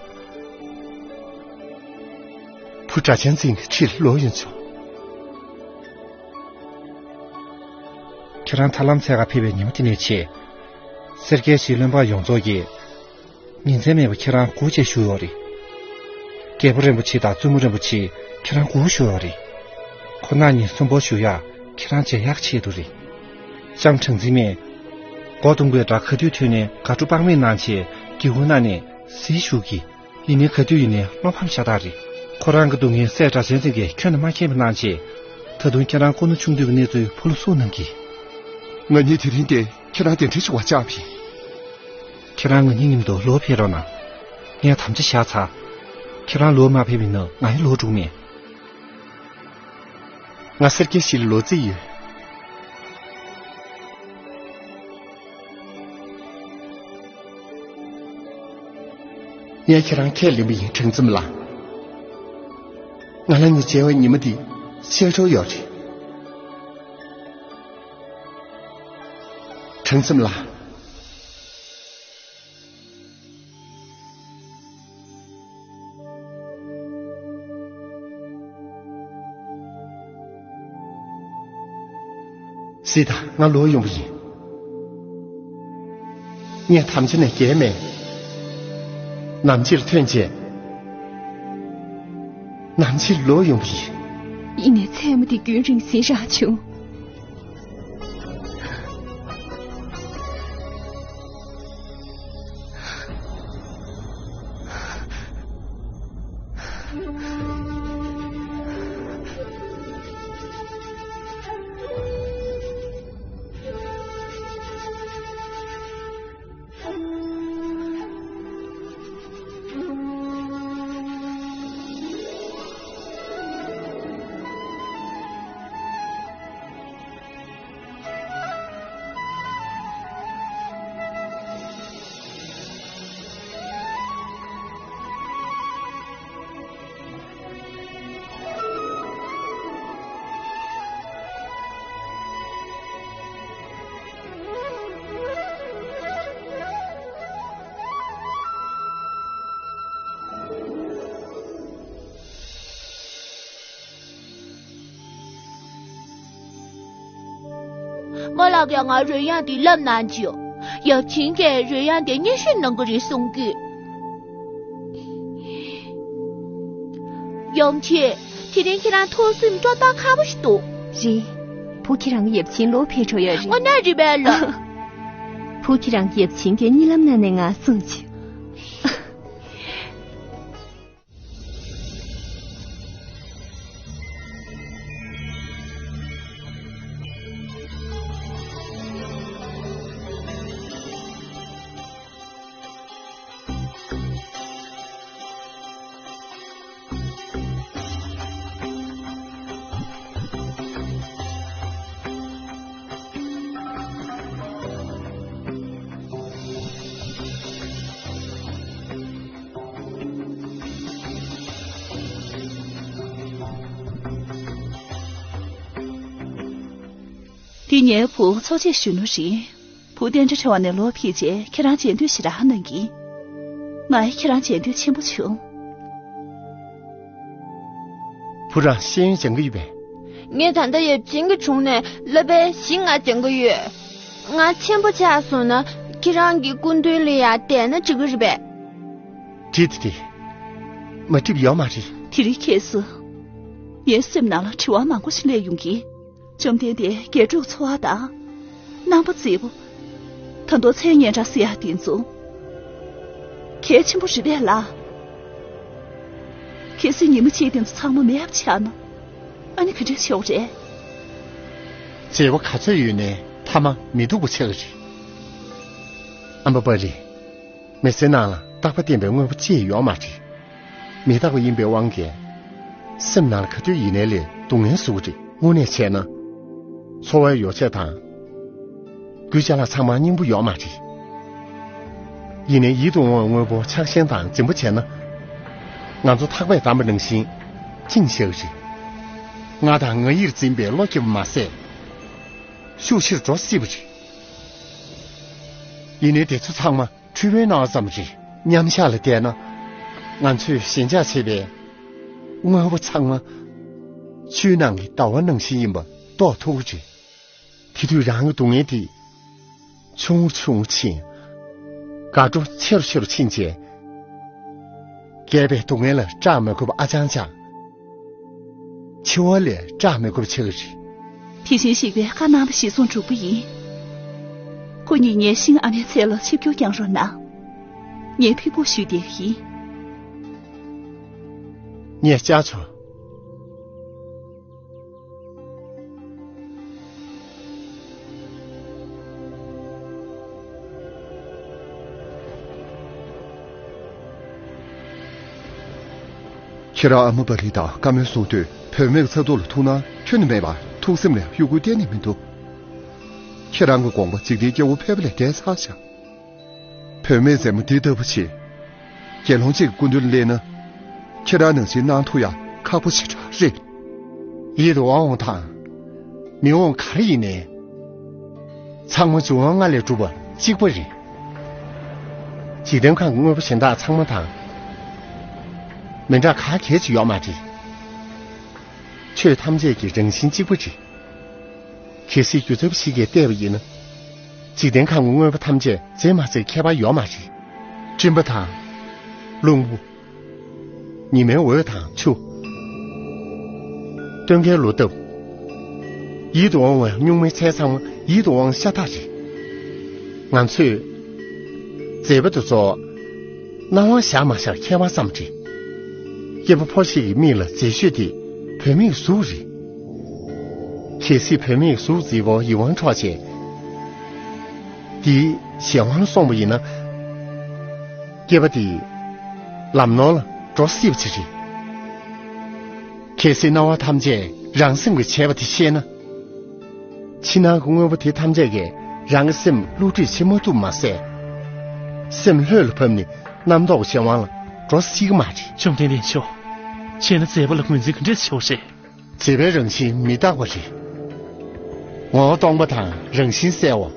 བུ་སྒྲ་གཅན་འཛིན་འཁྲིས་ལ་ལོག་ཡོང་ཆོག་ཁྱེད་རང་ཐར་ལམ་འཚོལ་ག་ཕེབས་པའི་ཉིན་མོ་དེ་ནས་བྱས། སེར་སྐྱའི་གཞིས་བློན་འབངས་ཡོངས་རྫོགས་ཀྱིས། ཉིན་མཚན་མེད་པར་ཁྱེད་རང་སྒུག་བྱས་བཞུགས་ཡོད་རེད། རྒྱལ་པོ་རིན་པོ་ཆེ་དང་བཙུན་མོ་རིན་པོ་ཆེས་ཁྱེད་རང་སྒུག་བཞུགས་ཡོད་རེད། ཁོ་ན་ཉིན་གསོན་པོ་བཞུགས་ཡག་ཁྱེད་རང་མཇལ་ཡག་ཆེད་དུ་རེད། ལྕམ་གྲགས་འཛིན་མས། མགོ་རྡུང་པའི་སྒྲ་ག་དུས་ཐོས་ནས་དགའ་སྤྲོ་དཔག་མེད་གནང་བྱས་སྒེའུ་ཁུང་ནང་ནས་གཟིགས་བཞུགས་ཀྱི། ཡིན་ནའི་ག་དུས་ཡིན་ནའི་བློ་ཕམ་ཤ་སྟག་རེད། ཁོ་རང་གི་སྡུག་བསྔལ་སྲས་སྒྲ་གཅན་འཛིན་གྱིས་ཁྱོན་ནས་མ་མཁྱེན་པ་གནང་བྱས། ད་ ད་དུང་ཁྱེད་རང་ཁོ་ན་ཆུང་དུས་ཀྱི་གནས་ཚུལ་ཕུ་ལུ་གསུངས་གནང་གི། ང་གཉིས་དེ་རིང་འདིར་ཁྱེད་རང་གདན་འདྲེན་ཞུ་བར་བཅར་བ་ཡིན། ཁྱེད་རང་ང་གཉིས་མཉམ་དུ་ལོག་ཕེབས་རོགས་གནང་། ངས་དམ་བཅའ་བཞག་ཚར། ཁྱེད་རང་ལོག་མ་ཕེབས་པ་ཡིན་ན་ང་ཡང་ལོག་འགྲོ་གི་མེད། ང་སེར་སྐྱའི་གཞིས་ལ་ལོག་རྩིས་ཡོད། ངས་ཁྱེད་རང་ཁས་ལེན་པ་ཡིན། དྲང་ཙམ་ལ། ང་ལ་ཉེ་ཆར་བའི་ཉི་མ་འདི་ཤེས་འཕྲོ་ཡོད་རེད། དྲང་ཙམ་ལ། སྲིད་དང་ང་ལོག་ཡོང་བ་ཡིན། ངས་དམ་བཅའ་ནས་འགལ་མེད། ནམ་ཕྱིར་ཐོན་བྱས། ནམ་ཕྱིར་ལོག་ཡོང་བ་ཡིན། ཡིན་ནའི་མཚན་མོ་དེ་རྒྱུན་རིང་ཟིན་རག་བྱུང་། རྨོ་ལགས་ཀྱིས་ང་རོལ་དབྱངས་དེ་བསླབ་གནང་རྒྱུ། ཡབ་ཆེན་གྱིས་རོལ་དབྱངས་དེ་མཉེས་གཤིན་གནང་གི་རེད་གསུང་གི། ཡབ་ཆེན། དེ་རིང་ཁྱེད་རང་ཐུགས་སེམས་སྐྱོ་སྟངས་ཁག་པོ་ཞིག་འདུག་རེད། བུ་ཁྱེད་རང་ཡབ་ཆེན་ལོག་ཕེབས་འགྲོ་ཡ་རེད། དངོས་གནས་རེད་པས་ལགས། བུ་ཁྱེད་རང་ཡབ་ཆེན་གྱིས་གཉིད་ལམ་ནང་ནས་ང་གསུངས་བྱུང་། འདི་ངའི་བུ་ཚོགས་ཆེན་གཞོན་ནུ་རེད། བུ་གཏན་ཁྲ་ཁྲ་བ་ནས་ལོག་ཕེབས་རྗེས་ཁྱེད་རང་མཇལ་འདོད་ཞེ་དྲག་གནང་གི། ང་ཡང་ཁྱེད་རང་མཇལ་འདོད་ཆེན་པོ་བྱུང་། བུ་རང་ཤེས་ཡོན་སྦྱང་གི་ཡོད་པས། ངས་ད་ལྟ་ཡབ་ཆེན་གྱི་དྲུང་ནས་བསླབ་པའི་གཞི་ལྔ་སྦྱང་གི་ཡོད། ང་ཆེན་པོ་ཆགས་སོང་ན་ཁྱེད་རང་གི་སྐུ་མདུན་ལ་ཡང་བསྡད་ན་འགྲིག་གི་རེད་པས། འགྲིག་འདུག་སྟེ། མ་འགྲིག་པ་ཡོད་མ་རེད། དེ་རིང་ཁ་སང་། ངའི་སེམས་ནང་ལ་དྲི་བ་མང་པོ་ཞིག་སླེབས་ཡོང་གི། བཅོམ་ལྡན་འདས་རྒྱན་དྲུག་འཚོ་བ་དང་། རྣམ་པ་མཛེས་པོ། ད་དུང་མཚན་སྙན་གྲགས་ཟེར་ཡག་དེ་ཚོ། གལ་ཆེན་པོ་རེད་པས་ལགས། གལ་སྲིད་ཉི་མ་གཅིག་དེ་ཚོ་ཚང་མ་མེད་པ་ཆགས་ན། ཨ་ནི་ག་འདྲ་བྱེད་དགོས་རེད། བྱེད་པ་ག་ཚོད་ཡོད་ནའི་མཐའ་མ་མི་སྡུག་པ་ཆགས་ཀྱི་རེད། ཨམ་བྷ་པ་ལི། མི་ཚེ་ནང་ལ་རྟག་པ་བརྟན་པའི་དངོས་པོ་ཅི་ཡང་ཡོད་མ་རེད། མི་རྟག་པ་ཡིན་པའི་དབང་གིས། སེམས་ནང་ལ་ག་དུས་ཡིན་ནའི་ལས་སྡུག་བསྔལ་བཟོ་གི་རེད། དངོས་གནས་བྱས་ན། འཚོ་བའི་ཡོ་བྱད་དང་། རྒྱུ་ཅ་ལག་ཚང་མ་སྙིང་པོ་ཡོད་མ་རེད། ཡིན་ནའི་ཡིད་དུ་འོང་བའི་དངོས་པོ་ཆགས་ཞེན་དང་འཛིན་པ་བྱས་ན། ང་ཚོ་ཐག་པས་བསྡམས་པ་ནང་བཞིན་བཅིངས་བཞག་གི་རེད། ང་དང་ང་ཡིར་འཛིན་པའི་བློ་སྐྱེ་བ་མ་ཟད། ཤུགས་ཆེར་འགྲོ་སྲིད་པ་རེད། ཡིན་ནའི་དེ་ཚོ་ཚང་མ་འཁྲུལ་པའི་སྣང་བ་ཙམ་རེད། མཉམ་བཞག་ལ་བལྟས་ན། ང་ཚོས་ཞེན་ཆགས་བྱེད་པའི་དངོས་པོ་ཚང་མ་ཆུའི་ནང་གི་ཟླ་བ་ནང་བཞིན་ཡིན་པ་རྟོགས་ཐུབ་ཀྱི་རེད། དེ་དུས་རང་གི་སྡུག་བསྔལ་དེ་ཆུང་རུ་ཆུང་རུ་ཕྱིན། དགའ་སྤྲོ་ཆེ་རུ་ཆེ་རུ་ཕྱིན་རྗེས། བརྒྱད་པའི་སྡུག་བསྔལ་ལ་སྐྲག་མི་དགོས་པ་ཨ་ཅང་ཆགས། འཆི་བ་ལས་སྐྲག་མི་དགོས་པ་ཆགས་ཀྱི་རེད། དེ་བཞིན་གཤེགས་པའི་བཀའ་གནང་བ་གཞིར་བཟུང་སྒྲུབ་པ་ཡིན། ཁོ་གཉིས་ངའི་ཤིང་ཨ་མའི་ཚལ་ལ་ཆིབས་བསྒྱུར་བསྐྱང་རོགས་གནང་། ངས་ཕུལ་ཕུལ་ཞུས་བསྡད་ཀྱི་ཡིན། ངས་བཅར་ཆོག་དེ་རིང་ཨ་མ་པ་ལི་དང་བཀའ་མོལ་གསུང་དུས་བུད་མེད་ཀྱི་ཚ་ཐུག་ལ་ཐུག་ན་ཁྱོན་ནས་མེད་པར་ཐུགས་སེམས་ལ་གཡོ་འགུལ་གཏན་ནས་མི་འདུག་ཁྱེད་རང་གི་དགོངས་པ་འཇིག་རྟེན་སྐྱེ་བོ་ཕལ་པ་ལས་བརྒལ་ཚར་ཤག་བུད་མེད་མཛེས་མ་འདི་ལྟ་བུ་ཞིག་དགེ་སློང་གཅིག་གི་སྐུ་མདུན་སླེབས་ན། ཁྱེད་རང་ནང་བཞིན་གནང་ཐུབ་ཡ་ཁག་པོ་ཞེ་དྲག་རེད། ཡིད་དུ་འོང་འོང་དང་། མི་འོང་ག་རེ་ཡིན་ནའི། ཚང་མ་འབྱུང་བ་ལྔ་ལས་གྲུབ་པ་གཅིག་པ་རེད། འཇིག་རྟེན་ཁམས་ཀྱི་དངོས་པོ་གཞན་དག་ཚང་མ་དང་། མི་འདྲ་ག་གེ་ཅིག་ཡོད་མ་རེད། ཆོས་ཐམས་ཅད་ཀྱི་རང་བཞིན་གཅིག་པ་རེད། གལ་སྲིད་སྒྱུ་རྩལ་པ་ཞིག་གིས་བལྟས་པ་ཡིན་ན། འཇིག་རྟེན་ཁམས་ཀྱི་དངོས་པོ་ཐམས་ཅད་རྫས་མ་རྫས་ཁྱད་པར་ཡོད་མ་རེད། སྤྲིན་པ་དང་། རླུང་བུ། ཉི་མའི་འོད་དང་ཆུ། སྟོན་ཁའི་ལོ་འདབ། ཡིད་དུ་འོང་བའི་སྨྱུག་མའི་ཚལ་ཚང་མ་ཡིད་དུ་འོང་ཤ་སྟག་རེད། ང་ཚོས་མཛེས་པ་དེ་ཚོ་སྣང་བ་ཤར་མ་ཤར་ཁྱད་པར་ཙམ་རེད། སྐྱེས་པ་ཕོ་ཞིག་གི་མིག་ལ་མཛེས་ཤོས་དེ་བུད་མེད་ཀྱི་གཟུགས་རེད། གལ་སྲིད་བུད་མེད་ཀྱི་གཟུགས་མཛེས་པོ་ཡིད་དབང་འཕྲོག་བྱས། འདིའི་གཞན་དབང་ལ་སོང་བ་ཡིན་ན། སྐྱེས་པ་དེ་ལམ་ནོར་ལ་འགྲོ་སྲིད་པ་ཅིག་རེད། གལ་སྲིད་སྣང་བ་ཐམས་ཅད་རང་སེམས་ཀྱིས་བྱས་པ་དེ་ཤེས་ན། ཕྱི་ནང་གི་དངོས་པོ་དེ་ཐམས་ཅད་ཀྱིས་རང་གི་སེམས་བསླུ་བྲིད་བྱེད་མ་ཐུབ་མ་ཟད། སེམས་ལྷོད་ལ་བབས་ནས་རྣམ་རྟོག་གི་གཞན་དབང་ལ་འགྲོ་སྲིད་ཀྱི་མ་རེད། བཅོམ་ལྡན་འདས་མཆོག་བྱས་ན་མཛེས་པ་ལ་ངོས་འཛིན་ག་འདྲས་བྱེད་དགོས་རེད། མཛེས་པའི་རང་བཞིན་མི་རྟག་པ་རེད། ངོ་བོ་སྟོང་པ་དང་རང་བཞིན་གསལ་བ།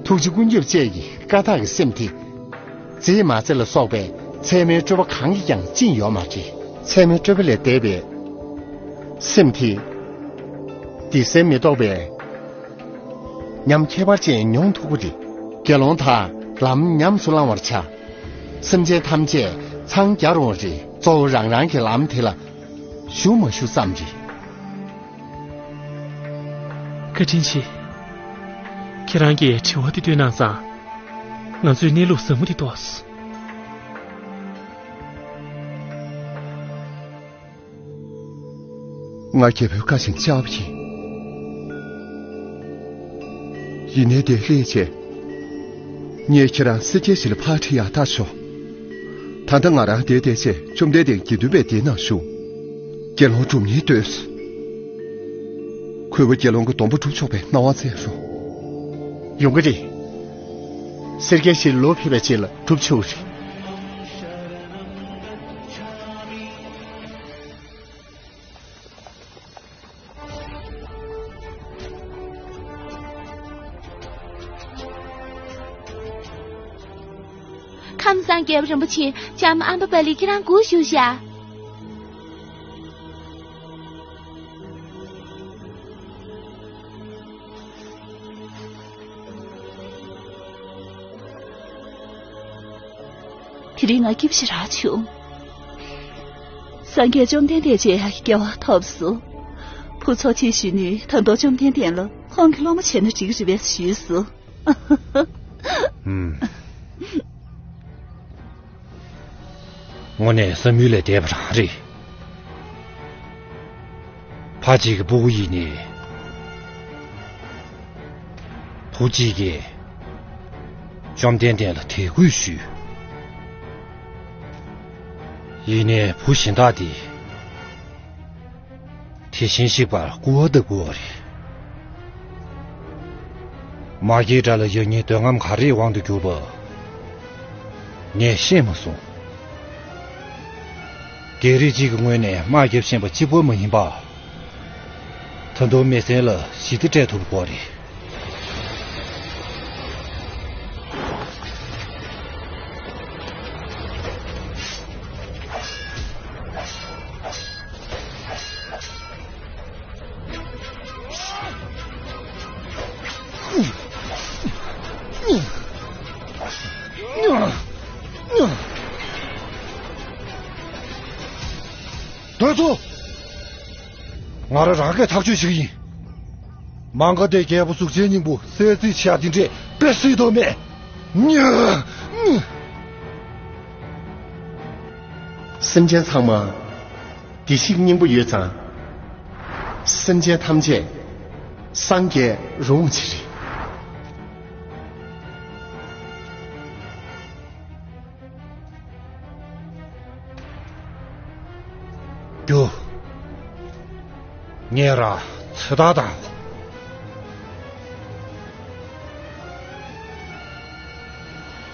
ཐུགས་རྗེ་ཀུན་ཁྱབ་བཅས་ཀྱི་བཀའ་རྟགས་ཀྱི་སེམས་དེ། མཛེས་མ་མཛེས་ལ་སོགས་པའི་ཚད་མའི་སྤྲོས་པ་གང་གིས་ཀྱང་བཅིངས་ཡོད་མ་རེད། ཚད་མའི་སྤྲོས་པ་ལས་འདས་པའི་སེམས་དེ། སྡིག་སེལ་མི་རྟོག་པའི་ཉམས་ཁྱད་པར་ཅན་མྱོང་ཐུབ་ཀྱི་རེད། དགེ་སློང་དག་ལམ་ཉམས་སུ་བླང་བར་བྱ། སེམས་ཅན་ཐམས་ཅད་འཚང་རྒྱ་རུང་བ་རེད། གཙོ་བོ་རང་རང་གི་ལམ་དེ་ལ་ཞུགས་མ་ཞུགས་ཙམ་རེད། བཀའ་དྲིན་ཆེ། ཁྱེད་རང་གིས་དྲི་བ་དེ་བཏོན་གནང་ཙང་། ང་ཚོའི་གནས་ལུགས་ཟབ་མོ་དེ་རྟོགས་སོང་། ང་རྒྱལ་པོའི་བཀའ་བཞིན་བཅར་བ་ཡིན། ཡིན་ནའི་དེ་སླེབས་རྗེས། ངས་ཁྱེད་རང་སེར་སྐྱའི་གཞི་ལ་ཕར་ཁྲིད་ཡག་ལྟ་ཞོག་ད་ལྟ་ང་རང་དེར་བསྡད་རྗེས་བཅོམ་ལྡན་འདས་དགེ་འདུན་པའི་སྡེ་ནང་ཞུགས། དགེ་སློང་སྒྲུབ་སྙིང་འདོད། གུས་པ་དགེ་སློང་གི་སྡོམ་པ་སྒྲུབ་ཆོག་པའི་གནང་བ་བསྩལ་རོགས། ཡོང་གི་རེད། སེར་སྐྱའི་གཞི་ལ་ལོག་ཕེབས་པའི་རྗེས་ལ་སྒྲུབ་ཆོག་གི་རེད། ཁམས་སངས་རྒྱས་པ་རིན་པོ་ཆེ་ལྕམ་ཨམ་བ་པ་ལི་ཁྱེད་རང་སྒུག་བཞུགས་ཤག་དེ་རིང་ང་སྐྱིད་པོ་ཞེ་དྲག་བྱུང་། སངས་རྒྱས་བཅོམ་ལྡན་འདས་མཇལ་ཡག་གི་སྐལ་བ་ཐོབ་སོང་། བུ་ཚོ་ཆེ་ཞུས་ནས་ད་དུང་བཅོམ་ལྡན་འདས་ལ་ཁོང་གི་སློབ་མ་བྱས་ན་འགྲིག་གི་རེད་པས་ཞུས་སོང་། ཨུམ། དངོས་གནས་བསམ་ཡུལ་ལས་འདས་པ་རང་རེད། ཕ་གཅིག་གི་སྤུ་གུ་ཡིན་ནའི། བུ་གཅིག་གིས་བཅོམ་ལྡན་འདས་ལ་དད་གུས་ཞུས། ཡིན་ནའི་བུ་གཞན་དག་དེ། དེ་བཞིན་གཤེགས་པར་སྐུར་བ་བཏབ་དགོས་པ་རེད། མ་སྐྱེས་དགྲ་ལ་ཡང་སྙིང་འདོད་རྔམ་ག་རེའི་དབང་དུ་གྱུར་པ། ངས་ཤེས་མ་སོང་། རྒྱལ་རིགས་གཅིག་གི་ངོས་ནས་དམག་རྒྱབ་ཤེས་པ་གཅིག་པོ་མ་ཡིན་པ། ད་དུང་མེ་སྲེག་ལ་ཞི་བདེ་སྤྲད་ཐུབ་དགོས་རེད། དོལ་ཚོ། ང་རང་རང་གིས་ཐག་གཅོད་བྱེད་ཀྱི་ཡིན། མང་ག་དེ་རྒྱལ་པོ་གཟུགས་ཅན་སྙིང་པོ་གསལ་རྩིས་བྱ་དེ་འདྲས་དཔེ་སྲིད་དོ་མེད། སེམས་ཅན་ཚང་མ་བདེ་སྐྱིད་སྙིང་པོ་ཡོད་ཙང་། སེམས་ཅན་ཐམས་ཅད་སངས་རྒྱས་རུང་བ་ཅིག་རེད། ངས་རང་ཚེ་ཐར་བཏང་།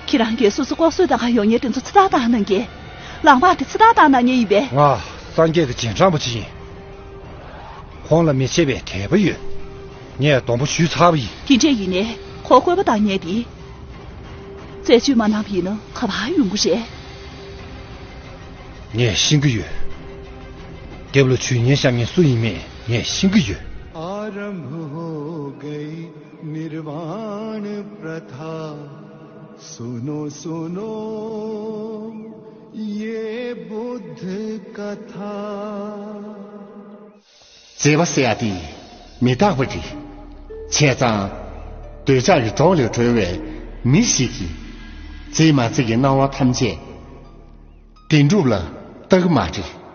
ཁྱེད་རང་གིས་སོ་སོ་ལྐོག་གསོད་བཏང་ག་ཡོང་མཁན་དེ་ཚོ་ཚེ་ཐར་བཏང་གནང་གི། ལམ་བར་དེ་ཚེ་ཐར་བཏང་གནང་མཁན་ཡིན་པས། ང་སངས་རྒྱས་ཀྱི་རྗེས་འབྲང་པ་ཅིག་ཡིན། ཁོང་ལ་མི་ཕྱེད་པའི་དད་པ་ཡོད། ངས་སྡོང་པོ་གཞུས་ཚར་བ་ཡིན། དེ་འདྲས་ཡིན་ནའི་ཁོ་བཀོད་པ་བཏང་མཁན་དེ། རྩད་གཅོད་མ་གནང་བ་ཡིན་ན་ག་པར་ཡོང་གི་རེད། ངས་ཤེས་ཀྱི་ཡོད། རྒྱབ་ལ་ཇུས་ངན་བཤམས་མཁན་སུ་ཡིན་མིན་ངས་ཤེས་ཀྱི་ཡོད། आरंभ हो गई निर्वाण प्रथा। सुनो सुनो ये बुद्ध कथा। མཛེས་པ་ཟེར་ཡ་དེ་མི་རྟག་པ་རེད། བྱས་ཙང་། འདོད་ཆགས་ཀྱི་སྒྲོག་ལས་གྲོལ་བའི་མི་ཞིག་གིས། མཛེས་མ་མཛེས་ཀྱི་སྣང་བ་ཐམས་ཅད་བདེན་གྲུབ་ལ་བལྟ་གི་མ་རེད།